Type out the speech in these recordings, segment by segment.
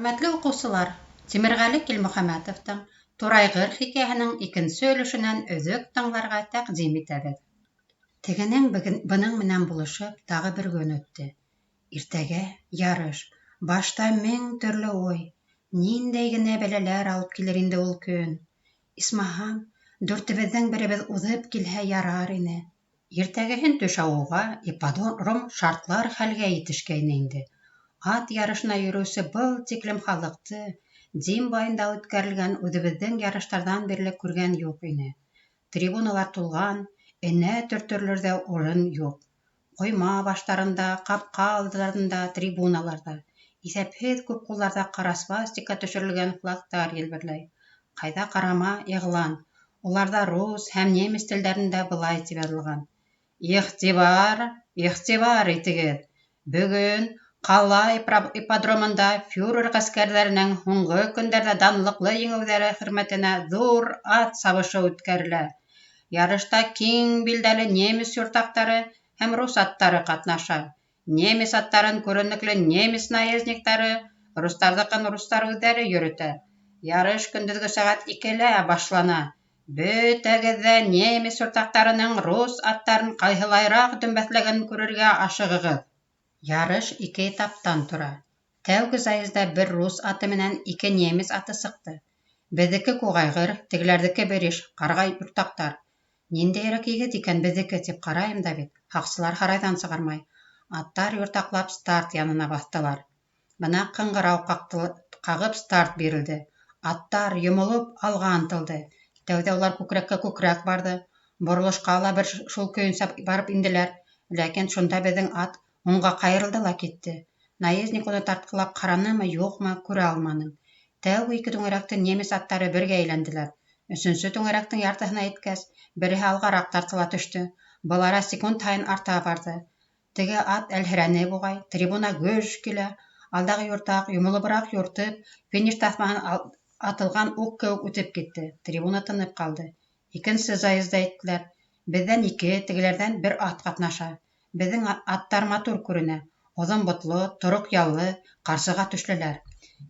Хөрмәтле уҡыусылар, Тимерғәле Килмөхәмәтовтың «Турайғыр» хикәйәһенең икенсе өлөшөнән өҙөк тыңларға тәҡдим итәбеҙ. Тегенең бының менән булышып, тағы бер көн үтте. Иртәгә ярыш. Башта мең төрлө уй. Ниндәй генә бәләләр алып килер инде ул көн. Исмаһам, дүртебеҙҙең беребеҙ уҙып килһә ярар ине. Иртәгеһен төш ауыуға ипподром шартлар хәлгә етешкәйне инде. Ат ярышына йөрөүсе был тиклем халыҡты Дим байында үткәрелгән үҙебеҙҙең ярыштарҙан бирле күргән юҡ ине. Трибуналар тулған, энә төртөрлөр ҙә урын юҡ. Ҡойма баштарында, ҡапҡа алдарында, трибуналарҙа. Иҫәпһеҙ күп ҡулларҙа ҡара свастика төшөрөлгән флагтар елберләй. Ҡайҙа ҡарама — иғлан. Уларҙа рус һәм немец телдәрендә былай тип яҙылған: Иғтибар, иғтибар итегеҙ! Бөгөн ҡала ипподромында фюрер ғәскәрҙәренең һуңғы көндәрҙә данлыҡлы еңеүҙәре хөрмәтенә ҙур ат сабышы үткәрелә. Ярышта киң билдәле немец юртаҡтары һәм рус аттары ҡатнаша. Немец аттарын күренекле немец наездниктары, рустарҙыҡын рустар үҙҙәре йөрөтә. Ярыш көндөҙгө сәғәт 2-лә башлана. Бөтәгеҙ ҙә немец юртаҡтарының рус аттарын ҡайһылайыраҡ дөмбәҫләгәнен күрергә ашығығыҙ. Ярыш ике этаптан тора. Тәүге заезда бер рус аты менән ике немец аты сыҡты. Беҙҙеке Күкайғыр, тегеләрҙеке бер иш ҡарға юртаҡтар. Ниндәйерәк егет икән беҙҙеке, тип ҡарайым да бит, һаҡсылар һарайҙан сығармай. Аттар юртаҡлап старт янына баҫтылар. Бына ҡыңғырау ҡағып старт бирелде. Аттар, йомолоп, алға ынтылды. Тәүҙә улар күкрәккә күкрәк барҙы. Боролошҡа ла бер шул көйөнсә барып инделәр. Ләкин шунда беҙҙең ат уңға ҡайырылды ла китте. Наездник уны тартҡылап ҡаранымы, юҡмы, күрә алманым. Тәүге ике түңәрәкте немец аттары бергә әйләнделәр. Өсөнсө түңәрәктең яртыһына еткәс, береһе алғараҡ тартыла төштө. Был ара секунд һайын арта барҙы. Теге ат әлһерәне буғай, трибуна гөж килә. Алдағы юртаҡ, йомолобораҡ юртып, финиш таҫмаһын атылған уҡ кеүек үтеп китте. Трибуна тынып ҡалды. Икенсе заезды әйттеләр. Беҙҙән ике, тегеләрҙән бер ат ҡатнаша. Беҙҙең аттар матур күренә. Оҙон ботло, тороҡ яллы, ҡарсыға түшлеләр.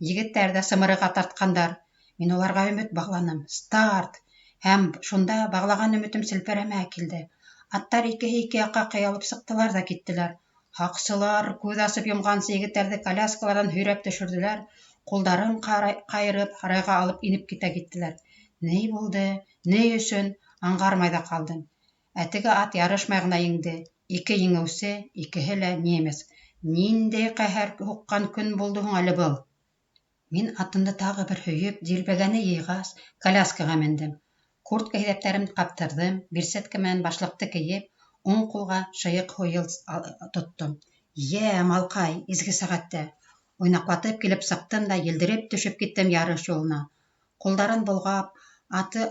Егеттәр ҙә сымырыға тартҡандар. Мин уларға өмөт бағланым. Старт! Һәм шунда бағлаған өмөтөм селпәрәмә килде. Аттар икеһе ике яҡҡа ҡыялып сыҡтылар ҙа киттеләр. Һаҡсылар күҙ асып йомғансы егеттәрҙе коляскаларҙан һөйрәп төшөрҙөләр, ҡулдарын ҡайырып, һарайға алып инеп китә киттеләр. Ни булды, ни өсөн — аңғармай ҙа ҡалдым. Ә теге ат ярышмай ғына еңде. Ике еңеүсе, икеһе лә немец. Ниндәй ҡәһәр һуҡҡан көн булды һуң әле был? Мин атымды тағы бер һөйөп, дилбегәне йыйғас, коляскаға мендем. Куртка һиҙәптәрен ҡаптырҙым, бирсәткә менән башлыҡты кейеп, уң ҡулға шыйыҡ һуйыл тоттом. Йә, малҡай, изге сәғәттә! Уйнаҡлатып килеп сыҡтым да елдереп төшөп киттем ярыш юлына. Ҡулдарын болғап, аты,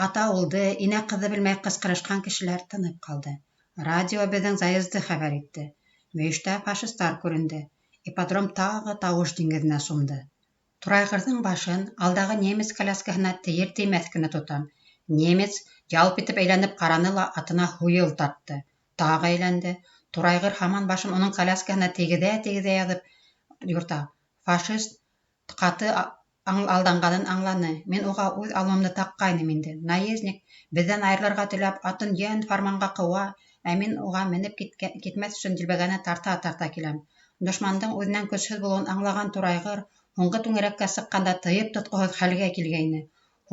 ата улды, инә ҡыҙҙы белмәй ҡысҡырышҡан кешеләр тынып ҡалды. Радио беҙҙең заезды хәбәр итте. Мөйөштә фашистар күренде. Ипподром тағы тауыш диңгеҙенә сумды. Турайғырҙың башын алдағы немец коляскаһына тейер-теймәҫ кенә тотам. Немец ялп итеп әйләнеп ҡараны ла атына һуйыл тартты. Тағы әйләнде. Турайғыр һаман башын уның коляскаһына тейгеҙә-тейгеҙә яҙып юрта. Фашист ҡаты алданғанын аңланы. Мин уға үҙ алмамды таҡҡайным инде. Наездник, беҙҙән айырылырға теләп, атын йән фарманға ҡыуа, ә мин уға менеп китмәҫ өсөн дилбегәне тарта-тарта киләм. Дошмандың үҙенән көсһөҙ булыуын аңлаған Турайғыр һуңғы түңәрәккә сыҡҡанда тыйып тотҡоһоҙ хәлгә килгәйне.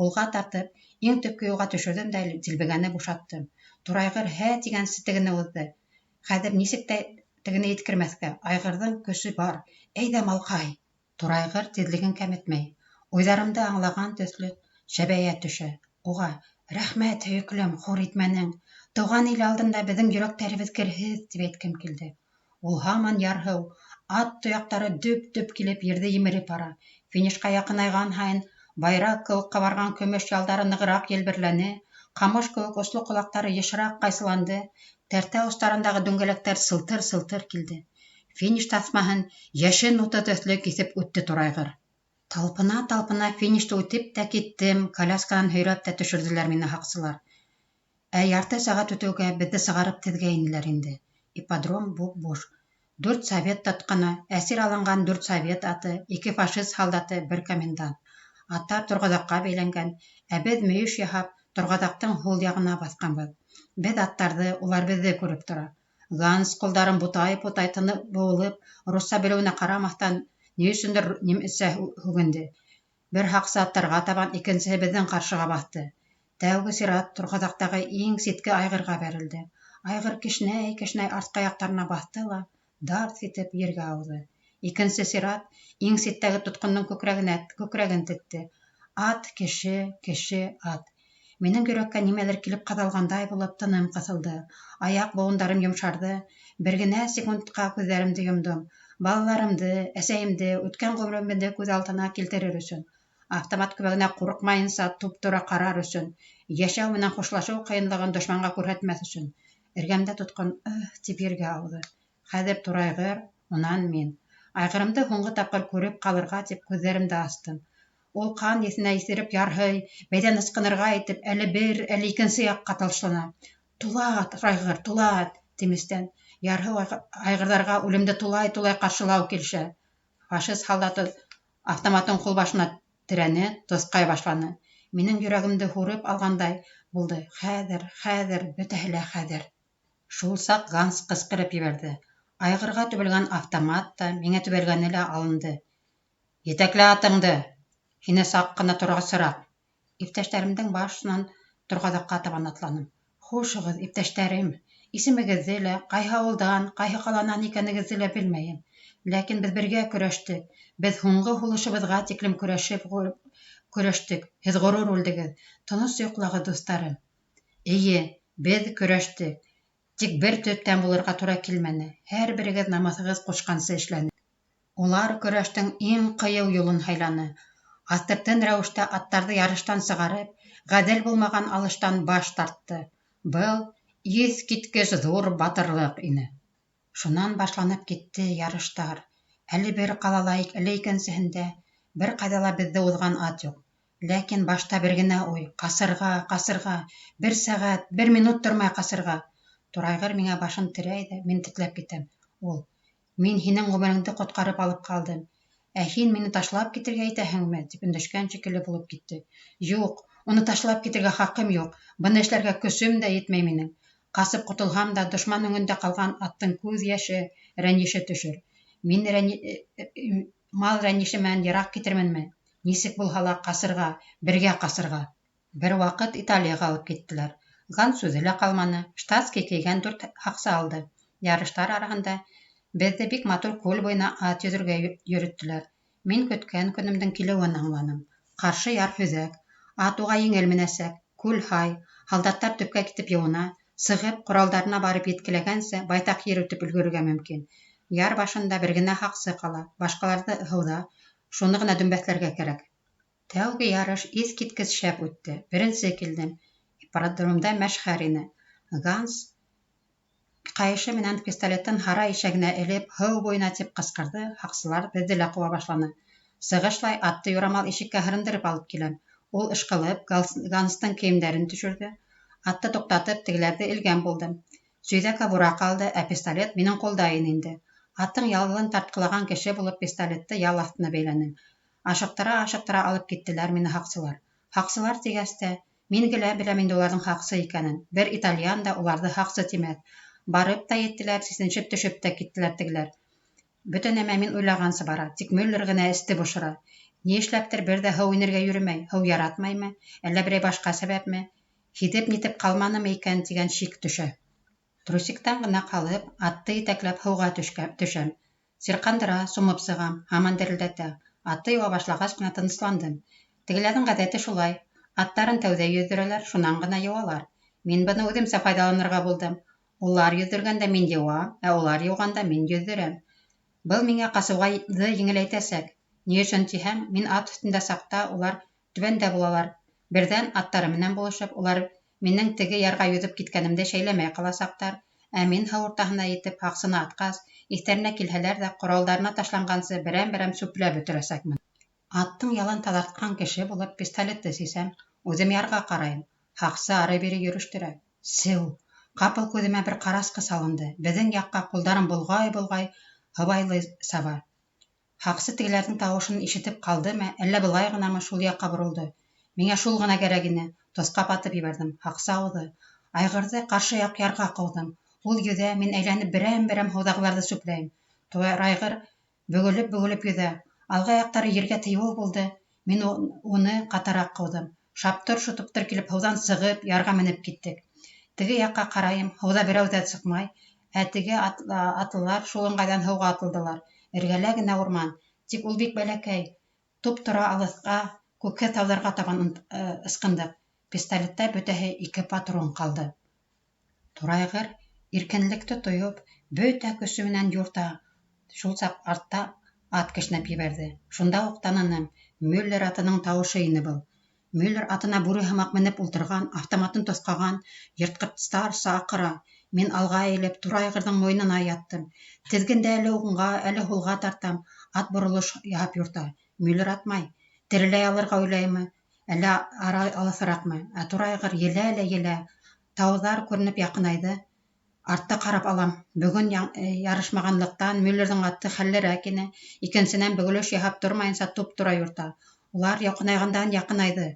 Һулға тартып, иң төпкө юлға төшөрҙөм дә дилбегәне бушаттым. Турайғыр һә тигәнсе тегене уҙҙы. Хәҙер нисек тә тегене еткермәҫкә. Айғырҙың көсө бар. Әйҙә, малҡай! Турайғыр тиҙлеген кәметмәй. Уйҙарымды аңлаған төҫлө шәбәйә төшә. Уға: "Рәхмәт, һөйөклөм, хур итмәнең. Тыуған ил алдында беҙҙең йөрәктәребеҙ керһеҙ", — тип әйткем килде. Ул һаман ярһыу, ат тояҡтары дөп-дөп килеп ерҙе емереп бара. Финишҡа яҡынайған һайын байраҡ кеүек ҡабарған көмөш ялдары нығыраҡ елберләне, ҡамыш кеүек осло ҡолаҡтары йышыраҡ ҡайсыланды, тәртә остарындағы дүңгәләктәр сылтыр-сылтыр килде. Финиш таҫмаһын йәшен уты төҫлө киҫеп үтте Турайғыр. Талпына-талпына финишты үтеп тә киттем, колясканан һөйрәп тә төшөрҙөләр мине һаҡсылар. Ә ярты сәғәт үтеүгә беҙҙе сығарып теҙгәйнеләр инде. Ипподром буп-буш. Дүрт совет тотҡоно, әсир алынған дүрт совет аты, ике фашист һалдаты, бер комендант. Аттар торғаҙаҡҡа бәйләнгән, ә беҙ, мөйөш яһап, торғаҙаҡтың һул яғына баҫҡанбыҙ. Беҙ аттарҙы, улар беҙҙе күреп тора. Ганс ҡулдарын бутай-бутай, тыны быуылып, русса белеүенә ҡарамаҫтан, ни өсөндөр немецсә һүгенде. Бер һаҡсы аттарға табан, икенсеһе беҙҙең ҡаршыға баҫты. Тәүге сират торғаҙаҡтағы иң ситке айғырға бәрелде. Айғыр кешнәй-кешнәй артҡы аяҡтарына баҫты ла дарҫ итеп ергә ауҙы. Икенсе сират иң ситтәге тотҡондоң күкрәгенә күкрәген тетте. Ат, кеше, кеше, ат. Минең йөрәккә нимәлер килеп ҡаҙалғандай булып тыным ҡыҫылды. Аяҡ быуындарым йомшарҙы. Бер генә секундҡа күҙҙәремде йомдом. Балаларымды, әсәйемде, үткән ғүмеремде күҙ алдына килтерер өсөн. Автомат көбәгенә ҡурҡмайынса туп-тура ҡарар өсөн. Йәшәү менән хушлашыу ҡыйынлығын дошманға күрһәтмәҫ өсөн. Эргәмдә тотҡон ыһ тип ергә ауҙы. Хәҙер турайғыр, унан мин. Айғырымды һуңғы тапҡыр күреп ҡалырға тип күҙҙәремде астым. Ул ҡан еҫенә иҫереп ярһый, бәйҙән ысҡынырға итеп әле бер, әле икенсе яҡҡа ташлана. Тула, турайғыр, тула, тим эстән. Ярһыу айғырҙарға үлемде тулай-тулай ҡаршылау килешә. Фашист һалдаты автоматын ҡулбашына терәне, тоҫҡай башланы. Минең йөрәгемде һурып алғандай булды. Хәҙер, хәҙер, бөтәһе лә хәҙер. Шул саҡ Ганс ҡысҡырып ебәрҙе. Айғырға төбәлгән автомат та, миңә төбәлгәне лә алынды. Етәклә атыңды! Һине саҡ ҡына торасыраҡ. Иптәштәремдең баш осонан торғаҙаҡҡа табан атланым. Хушығыҙ, иптәштәрем! Исемегеҙҙе лә, ҡайһы ауылдан, ҡайһы ҡаланан икәнегеҙҙе лә белмәйем. Ләкин беҙ бергә көрәштек. Беҙ һуңғы һулышыбыҙға тиклем көрәшеп көрәштек. Һеҙ ғорур үлдегеҙ. Тыныс йоҡлағыҙ, дуҫтарым. Эйе, беҙ көрәштек. Тик бер төптән булырға тура килмәне. Һәр берегеҙ намыҫығыҙ ҡушҡансы эшләне. Улар көрәштең иң ҡыйыу юлын һайланы. Аҫтыртын рәүештә аттарҙы ярыштан сығарып, ғәҙел булмаған алыштан баш тартты. Был иҫ киткес ҙур батырлыҡ ине. Шунан башланып китте ярыштар. Әле бер ҡалала, әле икенсеһендә. Бер ҡайҙа ла беҙҙе уҙған ат юҡ. Ләкин башта бер генә уй: ҡасырға, ҡасырға, бер сәғәт, бер минут тормай ҡасырға. Турайғыр миңә башын терәй ҙә, мин тетләп китәм. Ул: "Мин һинең ғүмереңде ҡотҡарып алып ҡалдым, ә һин мине ташлап китергә итәһеңме?" — тип өндәшкән шикелле булып китте. Юҡ, уны ташлап китергә хаҡым юҡ, быны эшләргә көсөм дә етмәй минең. Ҡасып ҡотолһам да, дошман өңөндә ҡалған аттың күҙ йәше, рәнйеше төшөр. Мин мал рәнйеше менән йыраҡ китерменме? Нисек булһа ла ҡасырға, бергә ҡасырға. Бер ваҡыт Италияға алып киттеләр. Ганс үҙе лә ҡалманы, штатский кейгән дүрт һаҡсы алды. Ярыштар араһында беҙҙе бик матур күл буйына ат йөҙөргә йөрөттөләр. Мин көткән көнөмдөң килеүен аңланым. Ҡаршы яр һөҙәк, ат уға еңел менәсәк, күл һай, һалдаттар төпкә китеп йыуына, сығып, ҡоралдарына барып еткеләгәнсе, байтаҡ ер үтеп өлгөрөргә мөмкин. Яр башында бер генә һаҡсы ҡала, башҡаларҙы һыуҙа, шуны ғына дөмбәҫләргә кәрәк. Тәүге ярыш иҫ киткес шәп үтте. Беренсе килдем. Ипподромда мәшхәр ине. Ганс ҡайышы менән пистолетын һарай ишәгенә элеп, һыу буйына тип ҡысҡырҙы, һаҡсылар беҙҙе лә ҡыуа башланы. Сығышлай атты юрамал ишеккә һырындырып алып киләм. Ул ышҡылып, Ганстың кейемдәрен төшөрҙө. Атты туҡтатып, тегеләрҙе элгән булдым. Сөйҙә кобура ҡалды, ә пистолет минең ҡулда ине инде. Аттың ялын тартҡылаған кеше булып, пистолетты ял аҫтына бәйләнем. Ашыҡтыра-ашыҡтыра алып киттеләр мине һаҡсылар. Һаҡсылар тигәс тә, мин генә беләм инде уларҙың һаҡсы икәнен. Бер итальян да уларҙы һаҡсы тимәҫ. Барып та еттеләр, сисенешеп төшөп тә киттеләр тегеләр. Бөтә нәмә мин уйлағанса бара, тик Мюллер ғына эсте бошора. Ни эшләптер бер ҙә һыу инергә йөрөмәй, һыу яратмаймы, әллә берәй башҡа сәбәпме? Һиҙеп-нитеп ҡалманымы икән тигән шик төшә. Трусиктан ғына ҡалып, атты етәкләп һыуға төшәм. Сирҡандыра, сумып сығам, һаман дерелдәтә. Атты йыуа башлағас ҡына тынысландым. Тегеләрҙең ғәҙәте шулай: аттарын тәүҙә йөҙҙөрәләр, шунан ғына йыуалар. Мин быны үҙемсә файҙаланырға булдым. Улар йөҙҙөргәндә мин йыуам, ә улар йыуғанда мин йөҙҙөрәм. Был миңә ҡасыуҙы еңеләйтәсәк. Ни өсөн тиһәң, мин ат өҫтөндә саҡта улар түбәндә булалар. Берҙән, аттары менән булышып, улар минең теге ярға йөҙөп киткәнемде шәйләмәй ҡаласаҡтар, ә мин һыу уртаһына етеп, һаҡсыны атҡас, иҫтәренә килһәләр ҙә, ҡоралдарына ташланғансы берәм-берәм сүпләп бөтөрәсәкмен. Аттың ялын таҙартҡан кеше булып, пистолетты сисәм, үҙем ярға ҡарайым. Һаҡсы ары-бире йөрөштөрә. Сеү! Ҡапыл күҙемә бер ҡарасҡы салынды. Беҙҙең яҡҡа ҡулдарын болғай-болғай Һыбайлы саба. Һаҡсы тегеләрҙең тауышын ишетеп ҡалдымы, әллә былай ғынамы, шул яҡҡа боролдо. Миңә шул ғына кәрәк ине. Тоҫҡап атып ебәрҙем. Һаҡсы ауҙы. Айғырҙы ҡаршы яҡ ярға ҡыуҙым. Ул йөҙә, мин әйләнеп берәм-берәм һыуҙағыларҙы сүпләйем. Турайғыр бөгөлөп-бөгөлөп йөҙә. Алғы аяҡтары ергә тейеүе булды, мин уны ҡатыраҡ ҡыуҙым. Шаптыр-шотоптор килеп һыуҙан сығып, ярға менеп киттек. Теге яҡҡа ҡарайым, һыуҙа берәү ҙә сыҡмай, ә теге атлылар шул ыңғайҙан һыуға атылдылар. Эргәлә генә урман, тик ул бик бәләкәй. Туп-тура алыҫҡа, күкһеҙ тауҙарға табан ысҡындыҡ. Пистолетта бөтәһе ике патрон ҡалды. Турайғыр, иркенлекте тойоп, бөтә көсө менән юрта. Шул саҡ артта ат кешнәп ебәрҙе. Шунда уҡ таныным: Мюллер атының тауышы ине был. Мюллер атына бүре һымаҡ менеп ултырған, автоматын тоҫҡаған, йыртҡыстарса аҡыра. Мин алға эйелеп, турайғырҙың муйынына яттым. Теҙгенде әле уңға, әле һулға тартам. Ат боролош яһап юрта. Мюллер атмай. Тереләй алырға уйлаймы, әллә ара алыҫыраҡмы? Ә турайғыр елә лә елә. Тауҙар күренеп яҡынайҙы. Артта ҡарап алам. Бөгөн ярышмағанлыҡтан, Мюллерҙың аты хәллерәк ине. Икенсенән, бөгөлөш яһап тормайынса туп-тура юрта. Улар яҡынайғандан-яҡынайҙы.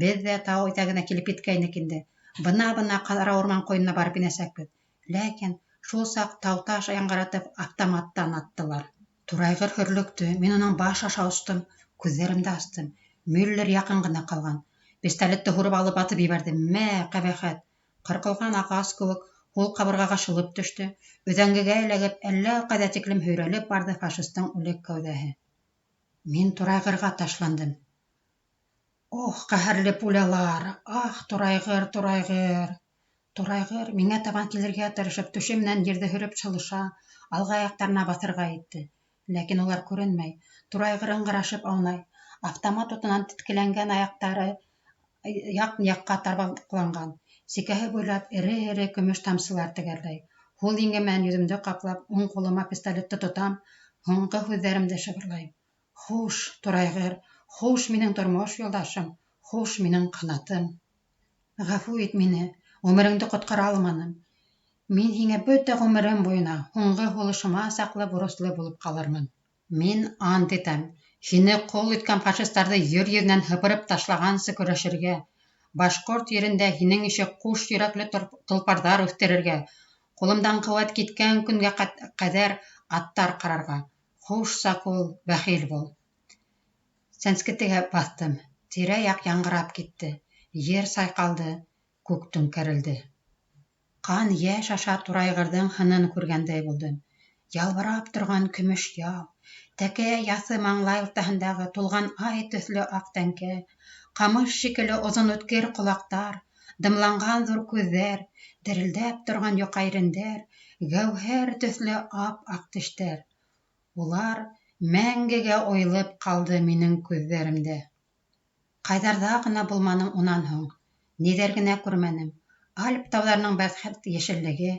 Беҙ ҙә тау итәгенә килеп еткәйнек инде. Бына-бына ҡара урман ҡуйынына барып инәсәкбеҙ. Ләкин шул саҡ тау-таш яңғыратып автоматтан аттылар. Турайғыр һөрлөктө. Мин уның баш аша остом. Күҙҙәремде астым. Мюллер яҡын ғына ҡалған. Пистолетты һурып алып атып ебәрҙем. Мә, ҡәбәхәт! Ҡырҡылған ағас кеүек һул ҡабырғаға шылып төштө. Өҙәңгегә эләгеп, әллә ҡайҙа тиклем һөйрәлеп барҙы фашистың үлек кәүҙәһе. Мин турайғырға ташландым. Ох, ҡәһәрле пулялар! Ах, турайғыр, турайғыр! Турайғыр, миңә табан килергә тырышып, түше менән ерҙе һөрөп шылыша, алғы аяҡтарына баҫырға итте. Ләкин улар күренмәй. Турайғыр ыңғырашып аунай. Автомат утынан теткеләнгән аяҡтары яҡ-яҡҡа тарбаҡланған. Сикәһе буйлап эре-эре көмөш тамсылар тәгәрләй. Һул еңе менән йөҙөмдө ҡаплап, уң ҡулыма пистолетты тотам, һуңғы һүҙҙәремде шыбырлайым. Хуш, турайғыр, хуш, минең тормош юлдашым, хуш, минең ҡанатым. Ғәфү ит мине, ғүмереңде ҡотҡара алманым. Мин һиңә бөтә ғүмерем буйына, һуңғы һулышыма саҡлы бурыслы булып ҡалырмын. Мин ант итәм, һине ҡол иткән фашистарҙы ер йөҙөнән һыпырып ташлағансы көрәшергә, башҡорт ерендә һинең ише ҡуш йөрәкле толпарҙар үҫтерергә, ҡулымдан ҡеүәт киткән көнгә ҡәҙәр аттар ҡарарға. Хуш, Сакул, бәхил бул. Сәнскетегә баҫтым. Тирә-яҡ яңғырап китте. Ер сайҡалды, күк түңкәрелде. Ҡан йәш аша турайғырҙың һынын күргәндәй булдым. Ялбырап торған көмөш ял, тәкә яҫы маңлай уртаһындағы тулған ай төҫлө аҡ тәңкә, ҡамыш шикелле оҙон үткер ҡолаҡтар, дымланған ҙур күҙҙәр, дерелдәп торған йоҡа ирендәр, гәүһәр төҫлө ап-аҡ тештәр. Улар мәңгегә уйылып ҡалды минең күҙҙәремдә. Ҡайҙарҙа ғына булманым унан һуң, ниҙәр генә күрмәнем. Альп тауҙарының бәрхәт йәшеллеге,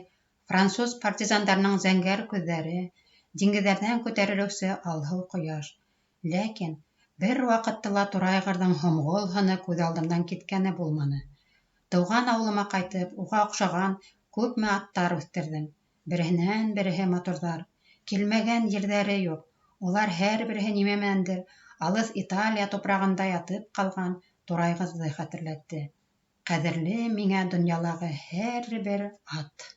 француз партизандарының зәңгәр күҙҙәре, диңгеҙҙәрҙән күтәрелеүсе алһыу ҡояш. Ләкин бер ваҡытта ла турайғырҙың һомғол һыны күҙ алдымдан киткәне булманы. Тыуған ауылыма ҡайтып, уға оҡшаған күпме аттар үҫтерҙем. Береһенән-береһе матурҙар. Килмәгән ерҙәре юҡ. Улар һәр береһе нимә менәндер алыҫ Италия тупрағында ятып ҡалған турайғырҙы хәтерләтте. Ҡәҙерле миңә донъялағы һәр бер ат.